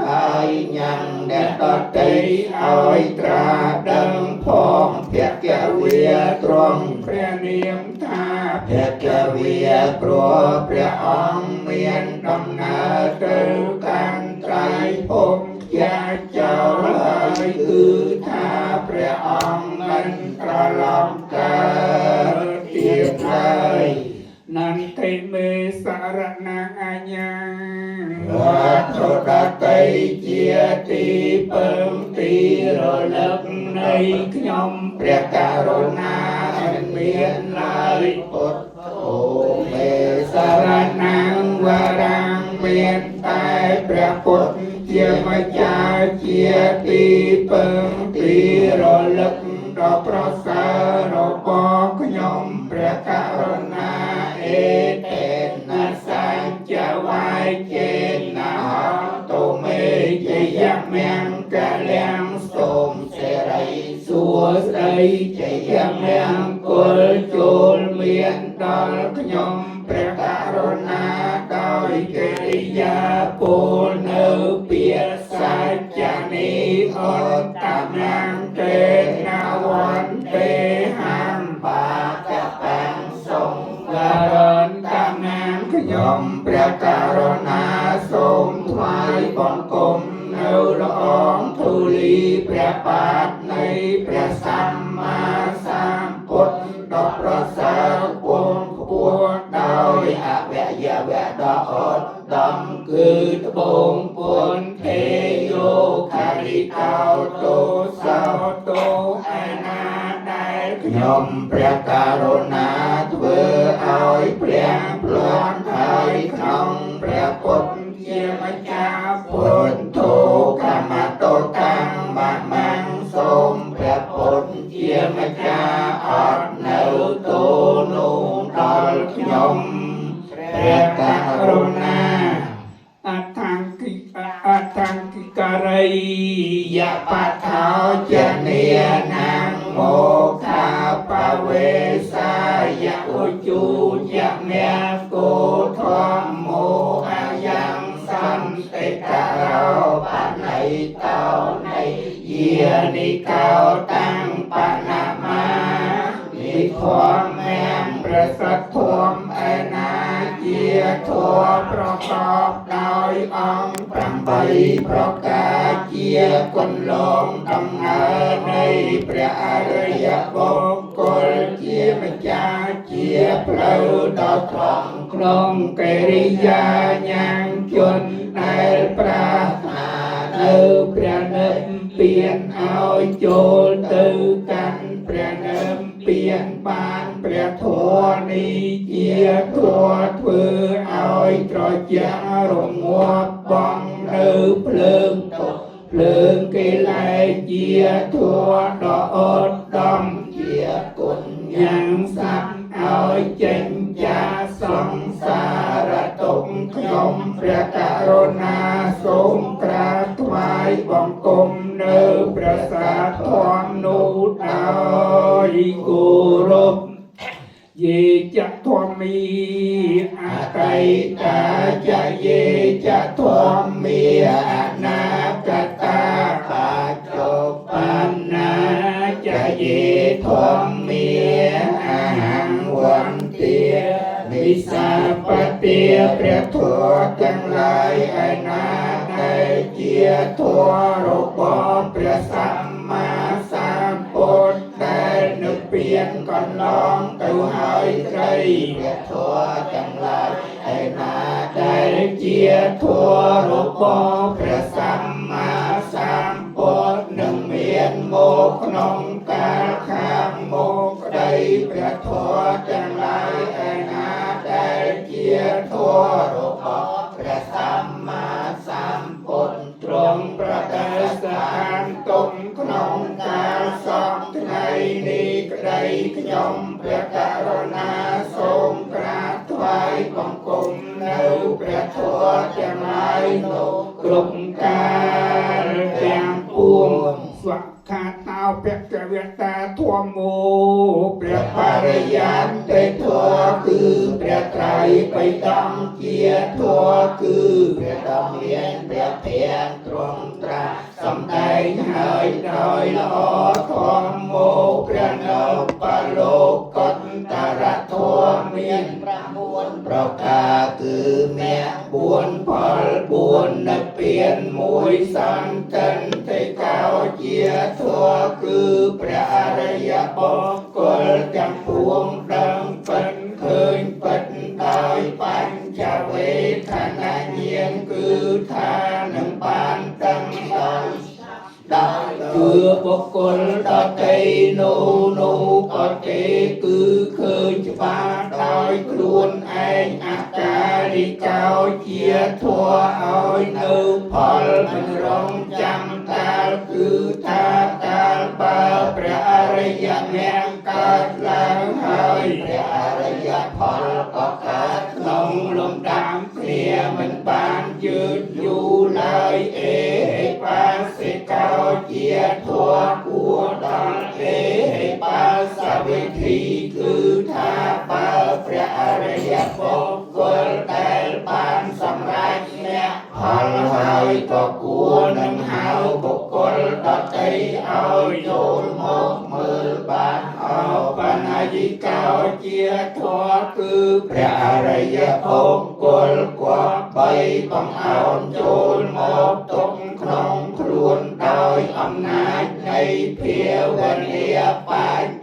ហើយញ៉ាំងអ្នកដតីឲ្យត្រាដឹងផងភគវាត្រង់ ព្រះនាមថា ភគវាព្រោះព្រះអង្គមានដំណើរទៅកាន់ត្រៃភពជាចោលហើយគឺថាព្រះអង្គមិនត្រឡប់កើតទៀតឡើយ នន្តិមេសរណងអញ្ញា វត្ថុដតីជាទីពឹងទីរលឹកនៃខ្ញុំព្រះករុណាមិនមានឡើយពុទ្ធោមេសរណងវរាំងមានតែព្រះពុទ្ធជាម្ចាស់ជាទីពឹងទីរលឹកដ៏ប្រសើររបស់ខ្ញុំព្រះករុណាអេតេណាសញ្ចវាយចេណាហន្តមេជយមង្គលំសូមសិរីសួស្តីជយមង្គលចូលមានដល់ខ្ញុំព្រះករុណាដោយកិរិយាពលនៅពាក្យសច្ចនីអត្តមង្គេណាវន្ទេហំបាកបាំងសង្ករន្តមង្គខ្ញុំព្រះករុណាសូមថ្វាយបង្គំនៅល្អងធូលីព្រះបាទនៃព្រះសម្មាសម្ពុទ្ធដ៏ប្រសើរពងខ្ពស់ដោយអវយវៈដ៏ឧត្តមគឺត្បូងពុនទេយោខារិកោទោសោ តោឯណាដែល ខ្ញុំព្រះករុណាធ្វើឲ្យព្រះភ្លាន់ហើយក្នុងព្រះពុទ្ធ ជាម្ចាស់ ពុទ្ធោកម្មតោតាំងមមੰសូមព្រះពុទ្ធជាម្ចាស់អត់នៅទោនោះដល់ខ្ញុំព្រះករុណា អដ្ឋង្គិអដ្ឋង្គិការី យបថោចនានាងមោខាបវេសាយឧជូចមគោធម្មោអាយ៉ាងសន្តិករោបណៃតោនៃយានិកោតាំងបណមានិធម្មំ ព្រះសទ្ធធម៌ឯណាជាធម៌ប្រកបដោយអង្គ 8ប្រការជាគុណលងដំណើរនៃព្រះអរិយបុគ្គលជាម្ចាស់ជាផ្លូវដ៏ត្រង់ ក្នុងកិរិយាញ៉ាំងជនដែលប្រាថ្នានៅព្រះនិព្វានឲ្យចូលទៅកាន់ព្រះនិព្វានបានព្រះធម៌នេះជាធម៌ធ្វើឲ្យត្រជាក់រងាប់បងនៅភ្លើងទុក្ខភ្លើងកិលេសជាធម៌ដ៏ឧត្តម ជាគុណ ញ៉ាំងសត្វឲ្យចេញចាកសង្សារទុក្ខខ្ញុំព្រះករុណាសូមក្រាបថ្វាយបង្គំនៅព្រះសាធម៌នោះដោយគោរពយេចធម្មីអតីតាចយេចធម្មាអនាគតា បាចុ បណ្ណាចយេធម្មាអហង្វន្ទា និសាបតិព្រះធម៌ទាំងឡាយឯណាដែលជាធម៌របស់ព្រះសម្មាសម្ពុទ្ធដែលនិព្វានកន្លងទៅហើយក្រីព្រះធម៌ទាំងឡាយឯណាដែលជាធម៌របស់ព្រះសម្មាសម្ពុទ្ធនឹងមានមកក្នុងកាលខាងមុខក្តីព្រះធម៌ទាំងឡាយឯណាដែលជាធម៌របស់ព្រះសម្មាសម្ពុទ្ធទ្រង់ប្រតិស្ថានទុំក្នុងកាលសពថ្ងៃនេះក្តីខ្ញុំព្រះករុណាសូមក្រាបថ្វាយបង្គំនៅព្រះធម៌ទាំងឡាយនោះគ្រប់កាលទាំងពួង ស្វខាតោភគវតាធម្មោ ព្រះបរិយត្តិធម៌គឺព្រះត្រៃបិដកជាធម៌គឺព្រះដ៏មានព្រះភ ទ្រង់ត្រាស់សម្ដែងហើយដោយល្អធម្មោព្រះនបលោកតរធម៌មាន 9 ប្រការគឺមគ្គ4ផល4និព្វាន1សន្តិនតិកោជាធម៌គឺព្រះអរិយបុគ្គលទាំងពួងដឹងពិតឃើញពិតដោយបញ្ចវេទនាញាណគឺថានឹងបានដឹងដោយដោយជឿបុគ្គលដតីនោះនោះក៏ទេគឺឃើញច្បាស់ដោយខ្លួនឯងអការិកោជាធម៌ឲ្យនៅផលមិនរងចាំកាលគឺថាកាលបើព្រះអរិយមគ្គកើតឡើងហើយ ព្រះអរិយផលក៏កើត ក្នុងលំដាប់គ្នាមិនបានយឺតយូរឡើយអេហិបាសិកោជាធម៌គួរដល់អេហិបាសវិធីគឺថាបើព្រះអរិយបុគ្គលដែលបានសម្រេចមគ្គផលហើយក៏គួរនឹងហៅបុគ្គលដទៃឲ្យចូលមកមើលបានអបនយិកោជាធម៌គឺព្រះអរិយបុគ្គលគប្បីបង្អោនចូលមកទុកក្នុងខ្លួនដោយអំណាចនៃភាវនាបញ្